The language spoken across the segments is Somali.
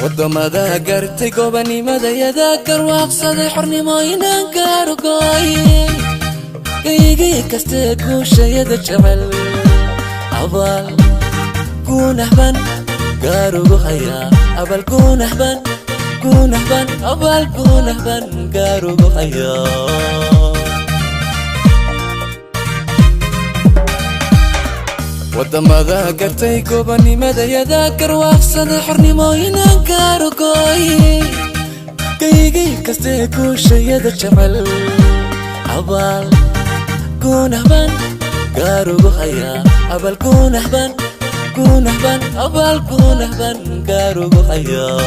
Waddamada gartay gobanimadayada, garwaaqsaday xornimo inaan gaarugoy. Gaygay kastee guushayada jecel, abaal guunahban gaarugu hayaa, abaal guunahban, guunahban, abaal guunahban gaarugu hayaa. Waddamada gartay gobanimadayada, garwaaqsaday xornimo inaan gaarugoy. Gaygay kastee guushayada jecel, abaal guunahban gaarugu hayaa, abaal guunahban, guunahban, abaal guunahban gaarugu hayaa.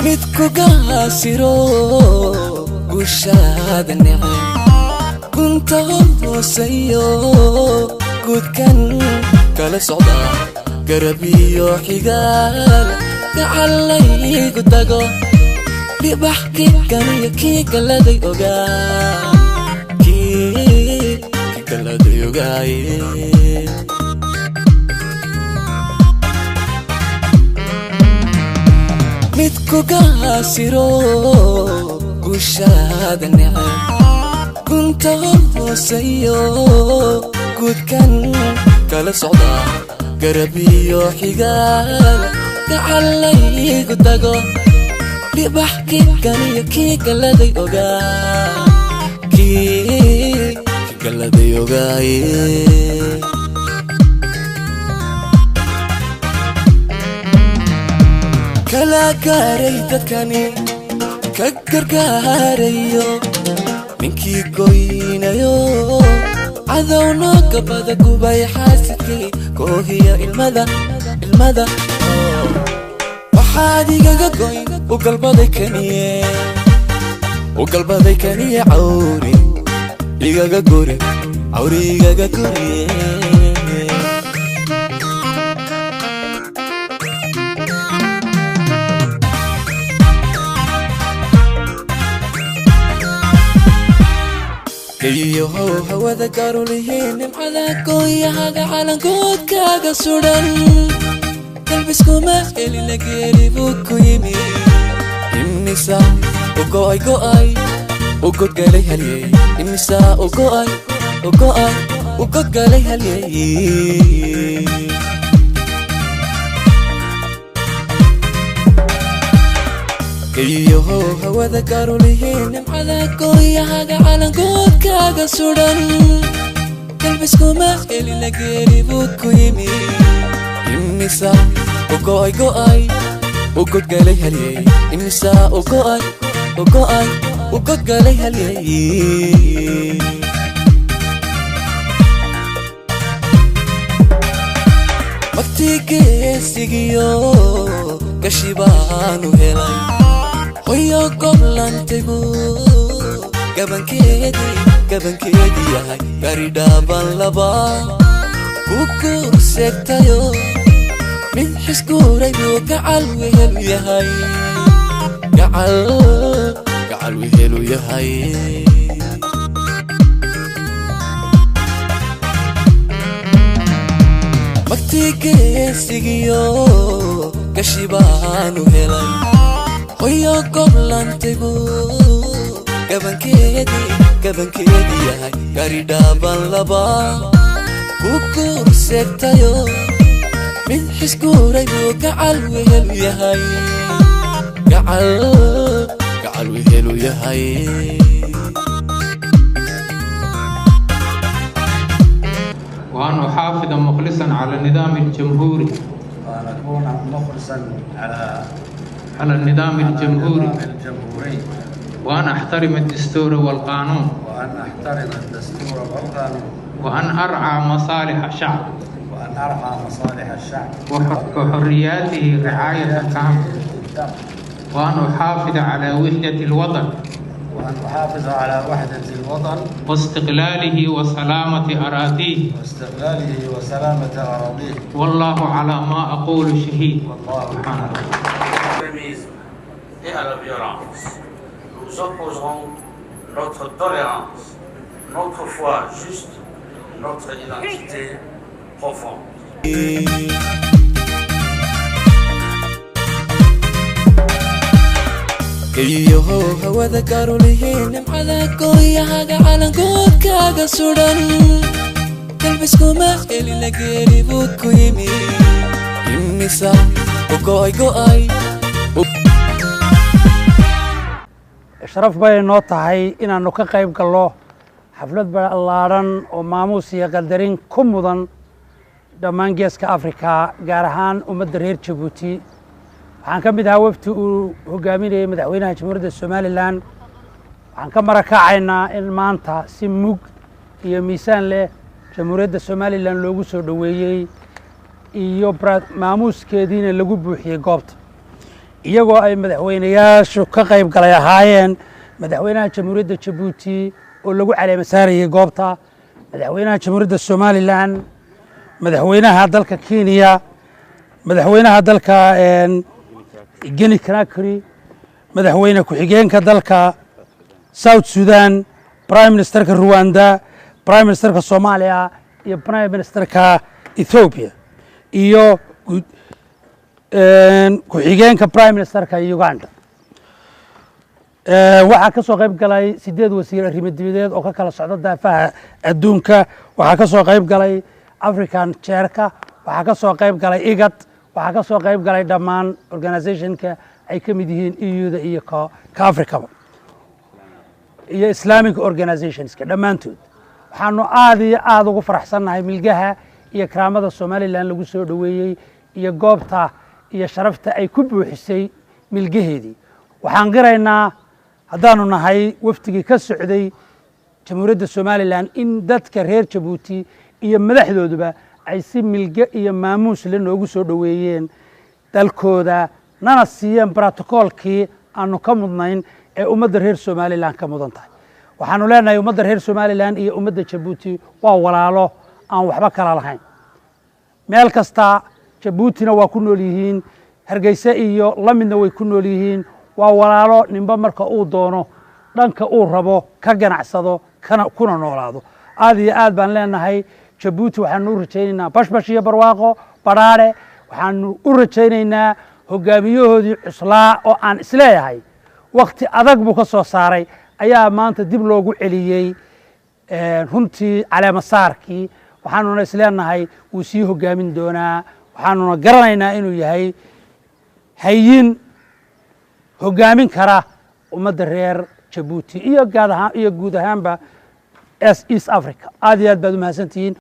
Mid ku gaasiro guushaada neceb, gunta hooseeyo guudkan kala socda, garab iyo xigaal gacalaygu tago, dhibax kii kii galaday ogaa, kii galaday ogaaye. Mid ku gaasiro guushaada neceb, gunta hooseeyo guudkan kala socda, garab iyo xigaal gacalaygu tago, dhibax kii kii galaday ogaa, kii galaday ogaaye. Kala gaaray dadkani ka gargaarayo, ninkii goynayo cadowno gabada gubay, xaasidkii koohiya ilmada, ilmada waxaad igaga goyn. U galbaday kaniye, u galbaday kaniye, cawri igaga guri, cawri igaga guriye. Geyiyahow hawada gaarulihiin, nimcada gooyahaga calankoodkaaga sudhan, galbiskuma helina, geeri buu ku yimi. Imisa u go'ay, go'ay, u godgalay halyey? Imisa u go'ay, u go'ay, u godgalay halyey? Geyiyahow hawada gaarulihiin, nimcada gooyahaga calankoodkaaga sudhan, galbiskuma helina, geeri buu ku yimi. Imisa u go'ay, go'ay, u godgalay halyey? Imisa u go'ay, u go'ay, u godgalay halyey? Magtii geesigiyo gashi baanu helay, hoyo goblantaygu gabankeedii, gabankeedii yahay, garidhaaban laba ku kurseegtayo, mid xiskuuray buu gacal wehelu yahay, gacal, gacal wehelu yahay. Magtii geesigiyo gashi baanu helay, hoyo goblantaygu gabankeedii, gabankeedii yahay, garidhaaban laba ku kurseegtayo, mid xiskuuray buu gacal wehelu yahay, gacal, gacal wehelu yahay. وأن أحافظ مخلصا على النظام الجمهوري، وأن أكون مخلصا على النظام على الجمهوري، النظام الجمهوري، وأن أحترم الدستور والقانون، وأن أحترم الدستور والقانون، وأن أرعى مصالح الشعب، وأن أرعى مصالح الشعب وحرياته رعاية كاملة، وأن أحافظ على وحدة الوطن، وأن أحافظ على وحدة الوطن واستقلاله وسلامة أراضيه، واستقلاله وسلامة أراضيه. والله على ما أقول شهيد. والله سبحان الله. L'extrémisme et à la violence. Nous opposerons notre tolérance, notre foi juste, notre identité profonde. Iyohow hawada garulihiin nimcada gooyahaga calankoodkaaga sudhan galbiskuma helina geeri buu ku yimi imisa u go'ay go'ay. Sharaf bay noo tahay inaannu ka qayb gallo xaflad ballaadhan oo maamuus iyo qadarin ku mudan dhammaan Geeska Afrika, gaar ahaan ummadda reer Jabuuti. Waxaan ka mid ahaa wafdi uu hogaaminayay madaxweynaha Jamhuuriyadda Somaliland. Waxaan ka marakacaynaa in maanta si mug iyo miisaan leh Jamhuuriyadda Somaliland loogu soo dhoweeyey iyo maamuuskeediina lagu buuxiyey goobta, iyagoo ay madaxweynayaashu ka qayb galay ahaayeen madaxweynaha Jamhuuriyadda Jabuuti oo lagu caleema saarayey goobta, madaxweynaha Jamhuuriyadda Somaliland, madaxweynaha dalka Kenya, madaxweynaha dalka Guinea Conakry, madaxweyne ku-xigeenka dalka South Sudan, prime ministerka Ruwanda, prime ministerka Soomaaliya iyo prime ministerka Ethiopia iyo ku-xigeenka prime ministerka Uganda. Waxaa ka soo qayb galay sideed wasiir arrimo dibadeed oo ka kala socda daafaha adduunka. Waxaa ka soo qayb galay African Chairka, waxaa ka soo qayb galay IGAD, waxaa ka soo qayb galay dhammaan organizationka ay ka mid yihiin EU-da iyo ka Africaba iyo Islamic organizationska dhammaantood. Waxaanu aad iyo aada ugu faraxsannahay milgaha iyo karaamada Somaliland lagu soo dhoweeyey iyo goobta iyo sharafta ay ku buuxisay milgaheedii. Waxaan qiraynaa, haddaanu nahay wafdigii ka socday Jamhuuriyadda Somaliland, in dadka reer Jabuuti iyo madaxdooduba ay si milge iyo maamuus le noogu soo dhoweeyeen dalkooda, nana siiyeen brotocoolkii aanu ka mudnayn ee ummadda reer Somaliland ka mudan tahay. Waxaanu leenahay, ummadda reer Somaliland iyo ummadda Jabuuti waa walaalo aan waxba kala lahayn. Meel kasta Jabuutina waa ku nool yihiin, Hargeysa iyo la midna way ku nool yihiin. Waa walaalo, ninba marka uu doono dhanka uu rabo ka ganacsado kana kuna noolaado. Aad iyo aad baan leenahay, Jabuuti waxaanu u rajaynaynaa bashbash iyo barwaaqo, badhaadhe. Waxaanu u rajaynaynaa hogaamiyahoodii cuslaa oo aan isleeyahay wakti adag buu ka soo saaray ayaa maanta dib loogu celiyey runtii caleemasaarkii. Waxaanuna isleenahay wuu sii hogaamin doonaa. Waxaanuna garanaynaa inuu yahay hayin hogaamin kara ummadda reer Jabuuti iyo gaad ahaan iyo guud ahaanba East Africa. Aad iyo aad baad u mahadsantihiin.